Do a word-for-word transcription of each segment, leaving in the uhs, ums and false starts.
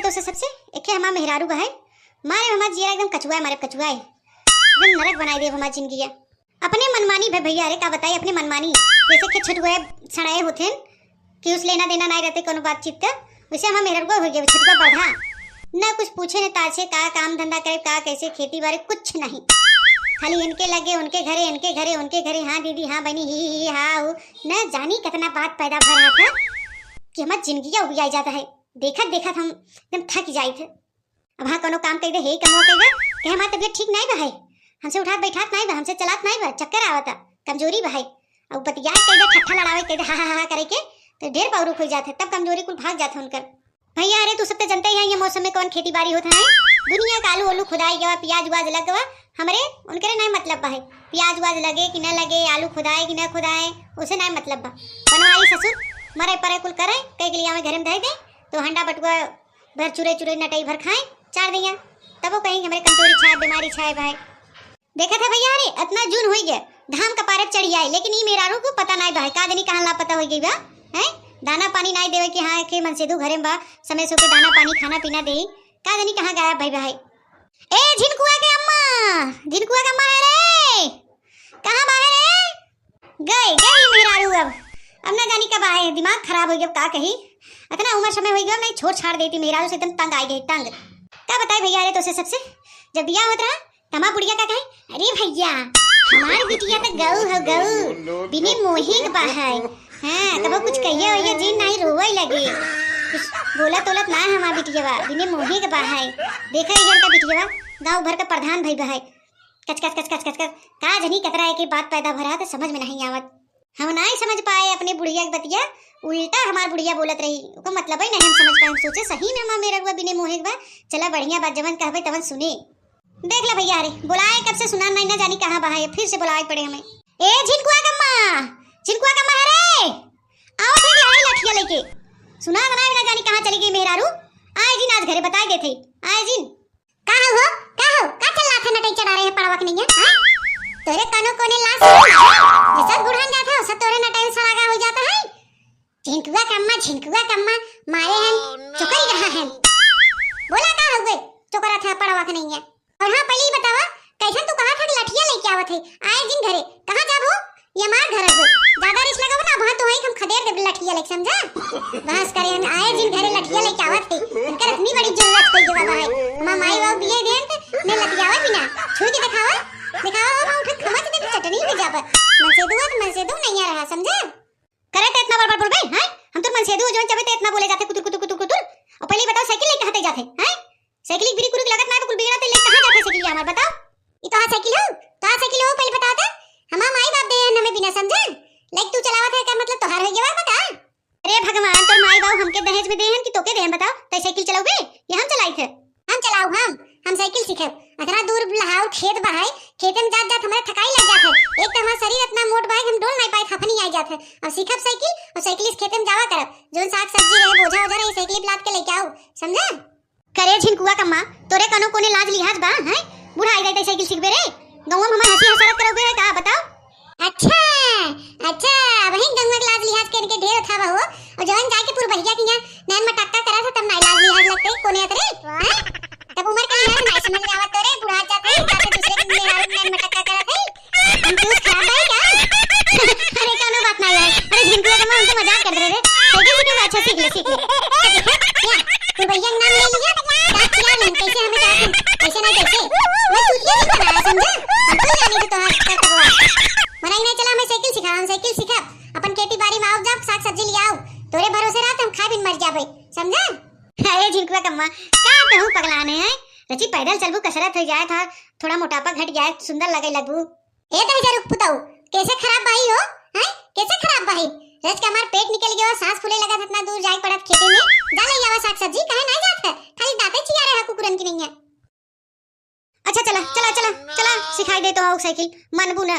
तो से सबसे एके हमार मेहरारू बा है, मारे हमार जियरा एकदम कचुआए, मारे कचुआए, एकदम नरक बनाए देब हमार जिंदगिया। अपने मनमानी भे भैया रे, का बताई अपने मनमानी। जैसे कि छठुआ सड़ाए होथेन कि उस लेना देना नाई रहते कोनो बातचीत का, वैसे हमार मेहररुआ हो गया छठुआ बढ़ा। ना कुछ पूछे न ताछे, का काम धंधा करे, का कैसे खेती बाड़ी, कुछ नहीं। खाली इनके लगे, उनके घरे, इनके घरे, उनके घरे, हाँ दीदी, हाँ बहनी, ही, ही, ही, हाँ, ऊ। न जानी कितना बात पैदा भर रहा था कि हमार जिंदगिया उबियाई जाता है। देखत देखत हम एकदम थक जाई थे। अब हाँ, कोनो काम कह दे, हे कमवा कह दे, कहे, "हमार तबीयत ठीक नाई बा है, हमसे उठात बैठात नाई बा, हमसे चलात नाई बा, चक्कर आवता, कमजोरी बा है।" अब बतियात कह दे, ठट्ठा लड़ावे कह दे, हा, हा, हा, हा करे के, तो ढेर पावरुक हो जात है, तब कमजोरी कुल भाग जात है उनकर। भैया, अरे, तू सब तो जनते ही है, ये मौसम में कौन खेती बाड़ी होत है, दुनिया का आलू, आलू खुदाई गवा, प्याज, उआज लग गवा, हमरे, उनकरे नाई मतलब बा है, प्याज, उआज लगे कि न लगे, आलू खुदाए कि न खुदाए, उसे नाई मतलब बा। बनवाई ससुर, मरे परे कुल करे, कह के लिए हमें घर में धर दे, तो हंडा बटुआ भर चुरे चुरे नटई भर खाए, चार दिया, तबो कहीं हमरे कमजोरी छाए, बीमारी छाए भाई। देखत है भैया, अरे, इतना जून होई गया, घाम का पारे चढ़ी आए, लेकिन ई मेहरारू को पता नाई बा है, का जानी कहाँ लापता होई गई बा, हैं? दाना पानी नाई देवे कि हाँ, एके मनसेदू घरे में बा, समय से ओके दाना पानी, खाना पीना देई, का जानी कहाँ गायब भई बा है। ए, झिनकुआ के अम्मा, झिनकुआ के अम्मा है रे, कहाँ बा है रे? गए, गए ई मेहरारू अब। अब ना जानी कब आए, दिमाग खराब हो गया, अब का कही। इतना उम्र समय हो गया, नहीं छोड़ छाड़ देती मेहरारू से, एकदम तंग आ गई, तंग। का बताई भैया, अरे तो से सबसे, जब बियाह होत रहा, त हमार बुढ़िया का कहे, "अरे भैया, हमार बिटिया तो गऊ हो गऊ, बिने मोहे के बा है।" हाँ, कबो कुछ कहिए वहिए जी, नहीं रोवे लगे। कुछ बोलत ओलत ना है हमार बिटिया बा, बिने मोहे के बा है। देखा ये का बिटिया बा, गाँव भर का प्रधान भई बा है। कच, कच, कच, कच, कच, कच। का जनी कतरा एक बात पैदा भरा तो समझ में नहीं आवत। हम नाई समझ पाए अपने बुढ़िया के बतिया, उल्टा हमार बुढ़िया बोलत रही, ओकर मतलब ही नहीं हम समझ पाए। हम सोचे सही में हमार मेहररुआ बिने मोहे के बा, चला बढ़िया बात, जवन कहबे तवन सुने। देख ला भैया रे, बोलाए कब से सुना नहीं, ना जानी कहाँ बहाए, फिर से बोलाए पड़े हमें। ए झिनकुआ कम्मा, झिनकुआ कम्मा रे, आवत है रे लठिया लेके। सुना ना, ना जानी कहाँ चली गई मेहरारू। आए जिन आज घरे बताए देते, आए जिन। का हो, का हो, का चिल्लात है, नटई चढ़ा रहे हैं पड़वा के नैया, हाँ? तोरे कानो कोने लाश है, जैसा बुढ़ान जात है, वैसा तोरे नटई में सरागा हो जाता है। झिनकुआ कम्मा, झिनकुआ कम्मा, मारे हैं, चुकई रहा है। बोला का हो गए, चुकरा था पड़वा के नैया। और हाँ, पहले ही बतावा, कैसन तू कहा था कि लठिया लेके आवत है, आए जिन घरे, कहाँ जाबो? ये हमार घर है, ज्यादा रिस लगावा ना, वहाँ तो वहीं हम खदेड़ देब लठिया लेके, समझा? बहस करे हम आए जिन घरे लठिया लेके आवत है, इनकर इतनी बड़ी जरूरत कोई जगह है। हमार माई बाबू बिये देन त ने लतियावा बिना, छुई के दिखावा, दिखावा हो, हम उठे खमच दे चटनी हो जाब। मनसेदुआ त मनसेदु नहीं आ रहा, समझा? करे त इतना बड़ बड़ बोलबे, हैं? हम तो मनसेदु जवन चबे त इतना बोले जाते कुतुर कुतुर कुतुर कुतुर। और पहले ही बताओ साइकिल लेके कहाँ तक जाते, हैं? साइकिल एक बिरी कुरुक लगत ना, तो कुल बिगड़ा ते ले कहाँ जाते साइकिल हमार, बताओ? ई तोहार साइकिल हो? तोहार साइकिल हो, पहले बताओ तो। हमार माई बाप दे हैं हमें बिना समझे। लाइक तू चलावत है का मतलब तोहार हो गया, बता। अरे भगवान, तोर माई बाप हमके दहेज में दे हैं कि तोके दे हैं, बताओ? तै साइकिल चलाउबे कि हम चलाई थे? हम चलाऊ, हम, हम साइकिल सीखे। अतना दूर लहाउर खेत बहाई, खेते में जात जात हमारे थकाई लग जात है। एक तो हमार शरीर इतना मोट बा कि हम डोल नहीं पाए, हफनी आ जात है। अब सीखब साइकिल और साइकिल इस खेते में जावा करब। जोन साग सब्जी रहे, बोझा ओझा रहे, साइकिल पे लाद के लेके आओ, समझा? करे झिनकुआ कम्मा, तोरे कनो कोने लाज लिहाज बा, हैं? बुढ़ाई गई तै साइकिल सीखबे रे? गौवा में हमार हंसी हंसरत करौबे है का, बताओ? अच्छा, अच्छा, वही गौवा के लाज लिहाज करके ढेर उठावा हो, और जवन जाके पुरबहिया के यहाँ नैन मटक्का करा था, तब नाई लाज लिहाज लगते, कोने अतरे, हैं? तब उम्र के लिहाज नाई समझ में आवत तोरे, बुढ़ा जाते, जाके दूसरे के मेहरारू नैन मटक्का करा थे। हम चूस खराब है क्या? अरे, कोनो बात ना यार। अरे, झिनकुआ कम्मा, हम तो मजाक कर रहे रे। साइकिल सीखे तो अच्छा, सीख ले, सीख ले। अच्छा, सीख ले। या, तू भैया का नाम ले लिया? का खिला ले? कैसे हमें क्या तुम? कैसे नहीं कैसे? मैं तू ये नहीं बनाया, समझा? हम तो जाने को तो हाथ का करवा। मना ही नहीं चला, हमें साइकिल सिखा, हम साइकिल सीखा। अपन खेती बाड़ी में आओ, जाओ, साग सब्जी ले आओ। तोरे भरोसे रहा तो हम खा बिन मर जाबे, समझा? अरे, झिनकुआ कम्मा, का कहूँ पगलाने हैं? रची पैदल चलबू, कसरत हो जाए था, थोड़ा मोटापा घट जाए, सुंदर लगे लगबू। ए दहिजर उपपुतऊ, कैसे खराब बाही हो? हैं? कैसे खराब बाही? रोज के हमार पेट निकल गया, सांस फूले लगा, इतना दूर जाए पड़त खेते में। जा ले आवा साग सब्जी, काहे नहीं जात है? खाली दांते चिया रहे कुकुरन की नहीं है। अच्छा चला, चला, चला, चला, सिखाई दे तो आओ साइकिल, मानबू ना।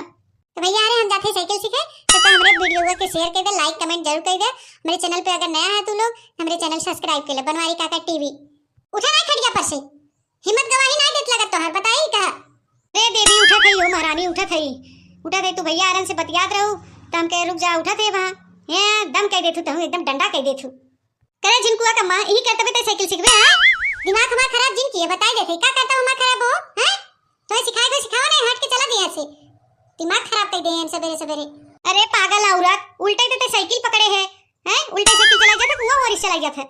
तो भैया, अरे हम जाते साइकिल सीखे, तो, तो हमरे वीडियो के शेयर कर दे, लाइक कमेंट जरूर कर दे। मेरे चैनल पे अगर नया है तू लोग, हमरे चैनल सब्सक्राइब कर ले, बनवारी काका टीवी। उठा ना खटिया पर से। हिम्मत गवाही ना देत लगत तोहार, बताई का? रे देवी, उठत हई हो महारानी, उठत हई, उठत हई। तू भैया आरन से बतियात रहू, त हम कहे, "रुक जा, उठत है वहाँ।" हैं, दम कह देथू तहूँ, एकदम डंडा कह देथू। करे झिनकुआ कम्मा, यही करतबे तै साइकिल सीखबे, हाँ? दिमाग हमार खराब जिन किहे, बताई देत है, का करता हमार खराब हो, हैं? तोहे सिखाए को सिखावा नहीं, हट के चला दिया से। दिमाग खराब कर दे हैं सबेरे सबेरे। अरे पागल औरत, उल्टे तो ते साइकिल पकड़े है, हैं? उल्टे साइकिल चला जाता, हुआ ओरिस चला जाता।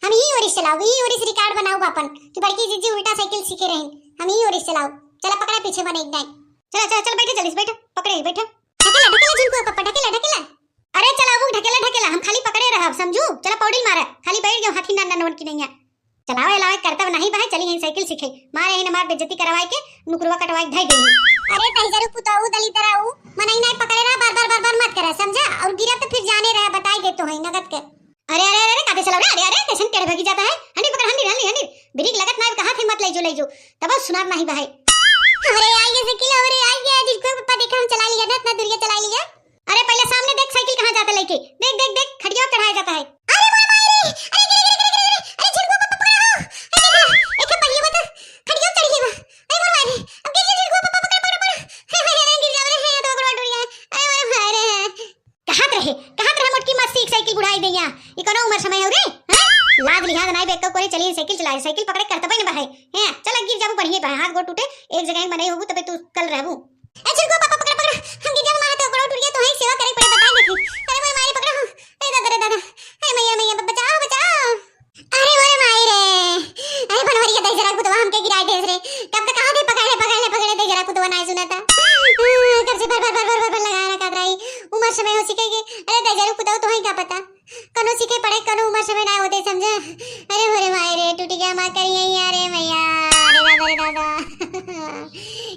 हम ही ओरिस चलाओ, ही ओरिस रिकॉर्ड बनाओ अपन कि बड़की जीजी उल्टा साइकिल सीखे रही, हम ही ओरिस चलाओ। चला पकड़ा पीछे बने एक दाई। चला, चला, चल बैठे, जल्दी से बैठे, पकड़े, बैठे। ढकेला, ढकेला झिनकुआ पप्पा, ढकेला, ढकेला। अरे चला, वो ढकेला, ढकेला, हम खाली पकड़े रहब, समझू? चला पौड़ी मारे, खाली बैठ गयो हाथी नान नान की नैया। चलाओ, अलावे करतब नहीं बा, चली यहीं साइकिल सीखे। मारे यहीं हमार बेइज्जती करवाए के, नुकरवा कटवाए के धई देई। अरे दहिजरू पुताऊ, दलिदराऊ, मनई नहीं पकड़े रहा, बार बार, बार बार मत करे, समझा? और गिरा तो फिर जाने रहा, बताई दे तो है नगद के। अरे, अरे, अरे, अरे, काते चलाओ रे? अरे, अरे, कैसन टेढ़ भगी जाता है? हंडी पकड़, हंडी, हंडी, हंडी। ब्रेक लगत ना, कहा थे मत ले जो, ले जो। तब सुनात नहीं बा है। अरे, आई गे साइकिल, अरे, आई गे, झिनकुआ पप्पा, देखा हम चला लिया ना, इतना दूरिया चला लिया। अरे, पहले सामने देख, साइकिल कहाँ जाता लेके। देख, देख, देख, खटिया चढ़ाया जाता है। अरे, मोरे माई रे, अरे, गिरे, गिरे, गिरे, गिरे, गिरे। अरे, झिनकुआ पप्पा, पकड़ा हो। अरे, देखो, एक पहिया बता, खटिया चढ़ गया बा। अरे, मोरे माई रे, अब गिर जा, झिनकुआ पप्पा, पकड़, पकड़, पकड़। अरे, अरे, अरे, गिर जा, अरे, हे, तो पकड़वा टूट गया। अरे, मोरे माई रे। कहाँ रहे, कहाँ रहे मोटकी मस्ती, एक साइकिल बुढ़ाई दे यहाँ। ये कोनो उम्र समय हो रे, हैं? लाज लिहाज नाई बे, एक्को कोरे चलिए साइकिल चलाए, साइकिल पकड़े करतबे न बहाए। हैं, चल गिर जाबू बढ़िए बहाए, हाथ गोड़ टूटे, एक जगह बने होबू तबे तू कल रहबू। ए झिनकुआ पप्पा पकड़, पकड़, हम गिर जाबू मारे तो गोड़ टूट गया, तो है सेवा करे पड़े, बता देती। अरे मोरे माई रे पकड़ा, अरे दादा रे दादा, हे मैया मैया बचाओ बचाओ। अरे मोरे माई रे, अरे बनवरिया दहिजरा पुतवा हमके गिराए देस रे। कब तक कहाँ थे पकड़ ले, पकड़ ले, पकड़ ले, दहिजरा पुतवा नाई सुनता। कब से भर, भर, भर, भर, भर, भर लगाए रखा रही। उमर समय हो सिके के। अरे दहिजरा पुतवा तो है का पता। कनो सिके पड़े, कनो उमर समय ना होते समझे। अरे मोरे माई रे, टूट गया माँ करिया, अरे मैया, अरे दादा रे दादा।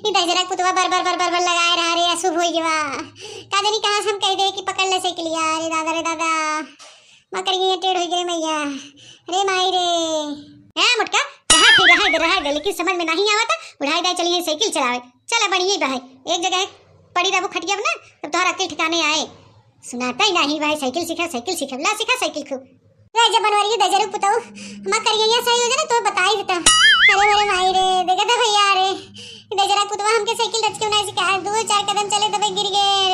ये दहिजरा पुतवा भर, भर, भर, भर, भर लगाए रहा रे, अशुभ हो गया। का जानी कहाँ से हम कह दे कि पकड़ ले साइकिलिया, अरे दादा रे दादा। माँ करिया टेढ़ हो गए मैया। अरे माई रे। हैं मोटका, रहा थे, रहा दे, रहा दे, लेकिन समझ में नहीं आवा था, बुढ़ाई दाई चली है साइकिल चलावे। चला बढ़िए बा है, एक जगह पड़ी रहबू खटिया ना, तब तोहरा अक्ल ठिकाने आए। सुनाता ही नहीं भाई, साइकिल सीखा, साइकिल सीखा, ला सीखा साइकिल खूब। रे जब बनवरिया दहिजरू पुतऊ, हमार करिया सही हो जाए ना, तो बताई देता। अरे मोरे माई रे, देखा था भैया रे, दहिजरा पुतवा हमके साइकिल रच के नहीं सिखाए, दो चार कदम चले तबे गिर गए।